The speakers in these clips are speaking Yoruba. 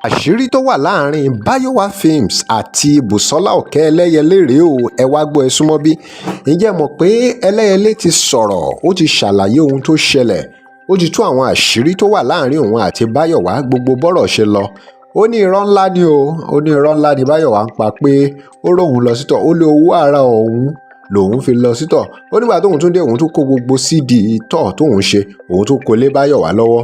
Àṣírí tó wà láàrin Báyọ̀wá Films àti Busola Òkè Ẹlẹ́yẹlé rèé o. Ẹ wá gbọ́, ẹ súnmọ́ bí. Ǹjẹ́ ẹ mọ̀ pé Ẹlẹ́yẹlé ti sọ̀rọ̀? Ó ti ṣàlàyé ohun tó ṣẹlẹ̀, ó ti tú àwọn àṣírí tó wà láàrin òun àti Báyọ̀wá, gbogbo bọ́rọ̀ ṣe lọ. Ó ní irọ́ ńlá ni o. Ó ní irọ́ ńlá ni Báyọ̀wá ń pa pé ó róun lọ sí tour. Ó lé owó ara òun lòun fi lọ sí tour. Ó nígbà tóun tún dé, òun tún kó gbogbo CD tour tóun ṣe, òun tún kó lé Báyọ̀wá lọ́wọ́.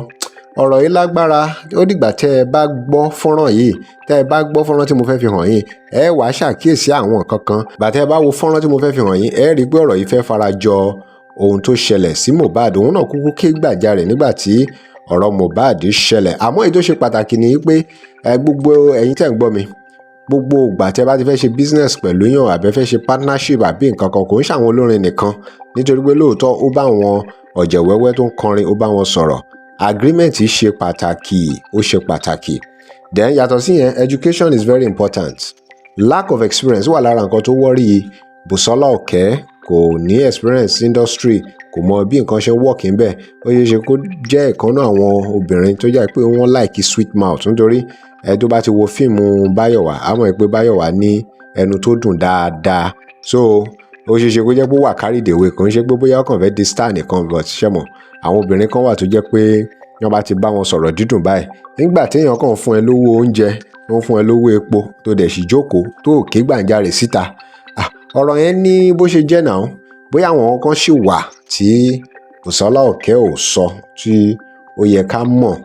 Ọ̀rọ̀ yìí lágbára. Ó dìgbà tẹ́ ẹ bá gbọ́ fọ́nrán yìí, tẹ́ ẹ bá gbọ́ fọ́nrán tí mo fẹ́ fi hàn yín, ẹ wàá ṣàkíyèsí àwọn nǹkan kan. Gbà tẹ́ ẹ bá wo fọ́nrán tí mo fẹ́ fi hàn yín, ẹ rí i pé ọ̀rọ̀ yìí fẹ́ fara jọ ohun tó ṣẹlẹ̀ sí Mohbad. Òun náà kúkú ké gbàjarè nígbà tí ọ̀rọ̀ Mohbad ṣẹlẹ̀. Àmọ́ èyí tó ṣe pàtàkì ni pé ẹ gbogbo ẹ̀yin tẹ́ ń gbọ́ mi, gbogbo ìgbà tẹ́ bá ti fẹ́ ṣe business pẹ̀lú yàn, àbẹ́ fẹ́ ṣe partnership àbí nǹkan kan, kò ń ṣàwọn olórin nìkan, nítorí pé lóòótọ́ ó bá àwọn ọ̀jẹ̀ wẹ́wẹ́ tó ń kọrin, ó bá wọn sọ̀rọ̀. Agreement ṣe pàtàkì, ó ṣe pàtàkì. Then yàtọ̀ sí yẹn, education is very important. Lack of experience wà lára nǹkan tó worry Bùsọ́lá Òkè. Kò ní experience industry, kò mọ bí nǹkan ṣe ń work níbẹ̀. Ó ṣeé ṣe kó jẹ́ ìkànnà àwọn obìnrin tó jẹ́ pé wọ́n like sweet mouth, nítorí ẹ tó bá ti wo fíìmù Báyọ̀wá, á mọ̀ pé Báyọ̀wá ní ẹnu tó dùn dáadáa. So ó ṣeé ṣe kó jẹ́ pé ó wà carried away. Kò ń ṣe pé bóyá ọkàn fẹ́ di star nìkan, but ṣe mọ̀, àwọn obìnrin kan wà tó jẹ́ pé wọ́n bá ti bá wọn sọ̀rọ̀ dídùn báyìí, nígbà téèyàn kàn fún ẹ lówó oúnjẹ, tó ń fún ẹ lówó epo, tó dẹ̀ sì jókòó, tó ké gbàǹjarè síta, ọ̀rọ̀ yẹn ní bó ṣe jẹ́ náà. Bóyá àwọn kan ṣì wà tí Bùsọ́lá Òkè ò sọ tí ó yẹ ká mọ̀.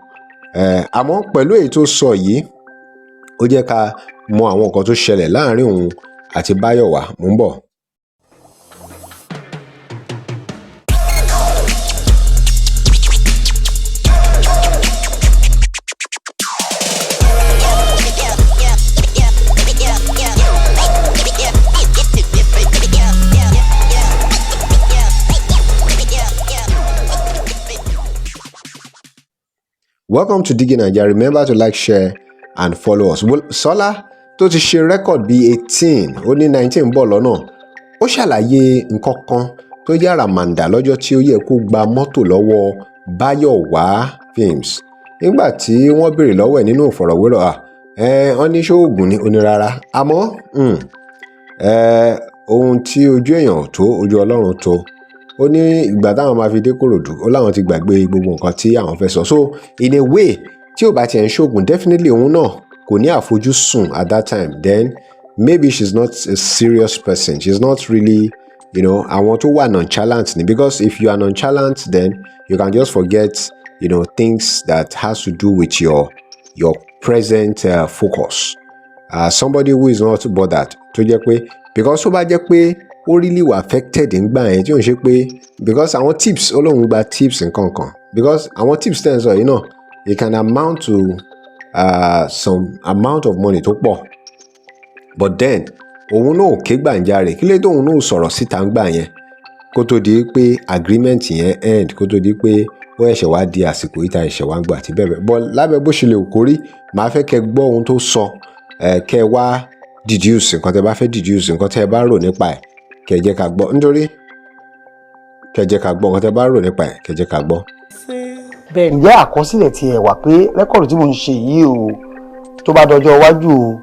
Àmọ́ pẹ̀lú èyí tó sọ yìí, ó jẹ́ ká mọ àwọn nǹkan tó ṣẹlẹ̀ láàrin òun àti Báyọ̀wá. Mò ń bọ̀. Welcome to Digi Naija. Remember to like, share and follow us. Bùsọ́lá tó ti ṣe record bíi 18, ó ní 19 bọ̀ lọ́nà. Ó ṣàlàyé nǹkan kan tó jẹ́ àràmàǹdà lọ́jọ́ tí ó yẹ kó gba mọ́tò lọ́wọ́ Báyọ̀wá Films. Nígbà tí wọ́n béèrè lọ́wọ́ ẹ̀ nínú ìfọ̀rọ̀wérọ̀, wọ́n ní ṣóògùn ní onírara, àmọ́ ohun tí ojú èèyàn tó, ojú Ọlọ́run tó. Ó ní ìgbà táwọn máa fi dé Kòròdú, ó láwọn ti gbàgbé gbogbo nǹkan tí àwọn fẹ́ sọ. So in a way, tí ò bá tiẹ̀ ń ṣoògùn, definitely òun náà kò ní àfojúsùn at that time. Then maybe she's not a serious person, she's not really àwọn tó wà nonchalant ni, because if you are nonchalant, then you can just forget things that has to do with your present focus. Somebody who is not bothered, tó jẹ́ pé, because tó bá jẹ́ pé ó really wà affected ńgbà yẹn, tí ò ń ṣe pé because àwọn tips, ó lóun gba tips nǹkan kan, because àwọn tips tẹ̀ ń sọ yìí náà, it can amount to some amount of money tó pọ̀. But then òun náà ò ké gbàǹjarè. Kí ló tóun náà sọ̀rọ̀ síta ńgbà yẹn, kó tó di pé agreement yẹn end, kó tó di pé ó ẹ̀ṣẹ̀ wá di àsìkò ìta ẹ̀ṣẹ̀ wá ń gbà àti bẹ́ẹ̀ bẹ́ẹ̀ bọ́? Lábẹ́ bó ṣe lè kórí, màá fẹ́ kẹ́ gbọ́ ohun tó sọ, kẹ́ wá deduce nǹkan tẹ́ bá fẹ́ deduce, nǹkan tẹ́ bá rò nípa ẹ̀, kẹ́ jẹ́ ká gbọ́. Nítorí kẹ́ jẹ́ ká gbọ́ nǹkan tẹ́ bá rò nípa ẹ̀, kẹ́ jẹ́ ká gbọ́. Bẹ́ẹ̀ni. Ǹjẹ́ àkọsílẹ̀ tiẹ̀ wà pé record tí mo ń ṣe yìí o, tó bá dọjọ́ iwájú o,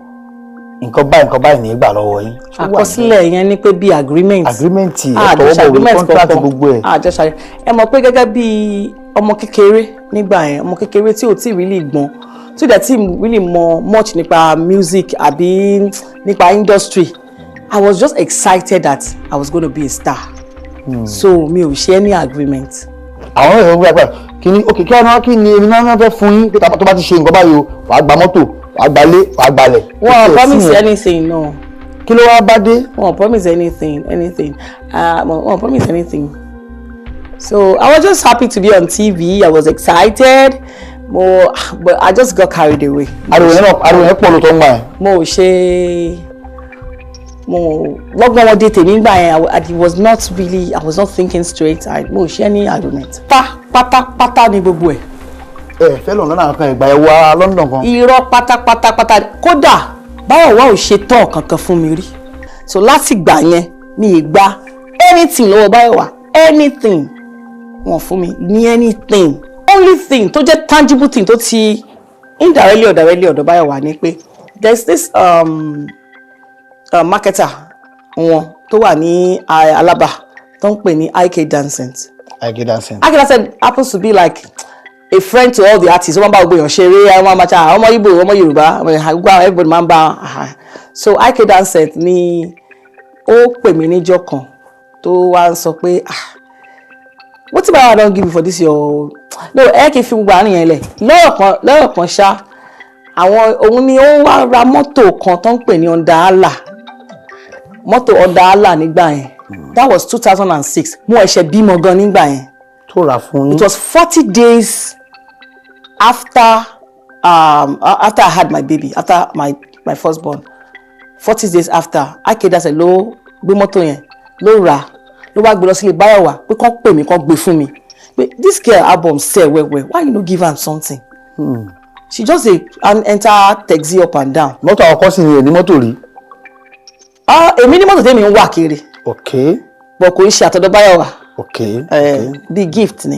nǹkan báyìí, nǹkan báyìí ní í gbà lọ́wọ́ yín? Ṣó wà? Àkọsílẹ̀ yẹn ni pé bí agreement? Agreement, ẹ tọwọ́ bọ̀wé contract, gbogbo ẹ̀. Àjọṣe, ẹ mọ̀ pé gẹ́gẹ́ bí ọmọ kékeré nígbà yẹn, ọmọ kékeré tí ò tí really gbọ́n, tí ò dẹ̀ tí really mọ much nípa music àbí nípa industry, I was just excited that I was gonna be a star. So mi ò ṣe any agreement. Àwọn èèyàn gbà pé kí ni, ok, kí wọ́n kí ni èmi náà fẹ́ fún yín pé tó bá ti ṣe nǹkan báyìí o, wàá gba mọ́tò, wàá gbalé, wàá gbalẹ̀. Wọn ò promise anything, no. Kí ló wá bá dé? Wọn ò promise anything, anything, wọn ò promise anything. So I was just happy to be on TV. I was excited mo, but I just got carried away. Ariwo yẹn náà, ariwo yẹn pọ̀ lóòótọ́ ń gbà yẹn. Mo ò ṣe, mo lọ́gbọ́n wọn dé tèmi gbà yẹn. I was not really, I was not thinking straight. Mo ò ṣe any agreement. Pátápátá ni gbogbo ẹ̀. Ẹ fẹ́ lọ lọ́nà kan, ìgbà ẹ̀ wá London kan. Irọ́ pátápátápátá. Kódà Báyọ̀wá ò ṣe tán kankan fún mi rí. So láti gbà yẹn, mi ì gba anything lọ́wọ́ Báyọ̀wá, anything. Wọ́n fún mi ní anything. Only thing tó jẹ́ tangible thing tó ti Indirectly or directly, ọ̀dọ̀ Báyọ̀wá ni pé there's this marketer wọn tó wà ní Alaba tó ń pè ní IK Dancing. IK Dancing. IK Dancing happens to be like a friend to all the artists. Wọ́n máa ń bá gbogbo èèyàn ṣeré, wọ́n máa ń bá ọmọ Igbo, ọmọ Yorùbá, gbogbo àwọn, everybody máa ń bá. So IK Dancing ni ó pè mí níjọ́ kan tó wá ń sọ pé, "Ah, wetin Bayowa don give you for this your..." No, ẹ kì í fi gbogbo àárín yẹn lẹ̀. Lọ́rọ̀ kan ṣá, àwọn òun ni ó wá ra mọ́tò kan tó ń pè ní Honda Hala, mọ́tò Honda Hala nígbà yẹn. That was 2006. Mo ṣẹ̀ṣẹ̀ bímọ gan nígbà yẹn. Tó rà fún yín. It was 40 days after I had my baby, after my first born. 40 days after, IK Dancing ló gbé mọ́tò yẹn, ló rà, ló wá gbé lọ sílé Báyọ̀wá pé kán pè mí, kán gbé fún mi, pé this girl album sell well well, why you no give am something? She just dey enter taxi up and down. Mọ́tò àkọ́kọ́ sì ni ẹ̀ ní mọ́tò rí. Ah, èmi ní mọ́tò tèmi ń wà kiri, but kò ń ṣe àtọ̀dọ̀ Báyọ̀wá. Bíi gift ni,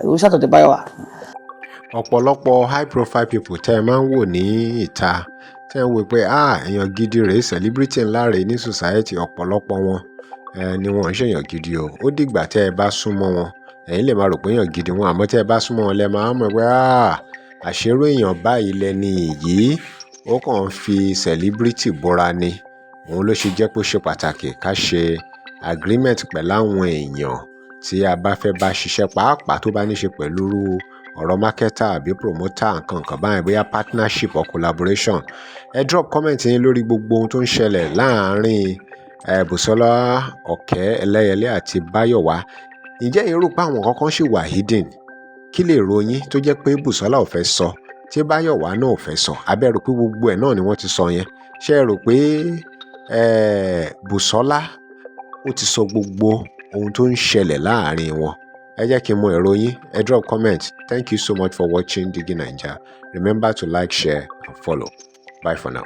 kò ń ṣe àtọ̀dọ̀ Báyọ̀wá. Ọ̀pọ̀lọpọ̀ high profile people tẹ́ ẹ máa ń wò ní ìta, tẹ́ ẹ ń wò pé, ah, èèyàn gidi rèé, celebrity ńlá rèé ní society, ọ̀pọ̀lọpọ̀ wọn ni wọ́n ń ṣèyàn gidi o. Ó dìgbà tẹ́ ẹ bá súnmọ́ wọn. Ẹ̀yin lè máa rò pé èèyàn gidi wọn, àmọ́ tẹ́ ẹ bá súnmọ́ wọn lẹ máa mọ̀ pé, ah, àṣé irú èèyàn báyìí lẹni yìí, ó kàn ń fi celebrity bóra ni. Òun ló ṣe jẹ́ pé ó ṣe pàtàkì ká ṣe agreement pẹ̀lú àwọn èèyàn tí a bá fẹ́ bá ṣiṣẹ́, pàápàá tó bá ní ṣe pẹ̀lú ọ̀rọ̀ marketer àbí promoter, nǹkan kan báyìí, bóyá partnership or collaboration. Ẹ drop comment yín lórí gbogbo ohun tó ń ṣẹlẹ̀ láàárín Bùsọ́lá Ọ̀kẹ́ Ẹlẹ́yẹlé àti Báyọ̀wá. Ǹjẹ́ ẹ̀yin rò pé àwọn nǹkan kan ṣì wà hidden? Kí lè ròyìn tó jẹ́ pé Bùsọ́lá ò fẹ́ sọ, tí Báyọ̀wá náà ò fẹ́ sọ? Àbí ẹ rò pé gbogbo ẹ̀ náà ni wọ́n ti sọ yẹn? Ṣé ẹ rò pé Bùsọ́lá ó ti sọ gbogbo ohun tó ń ṣẹlẹ̀ láàárín wọn? Ẹ jẹ́ kí n mọ èrò yín. Ẹ drop comment. Thank you so much for watching Digi Naija. Remember to like, share and follow. Bye for now.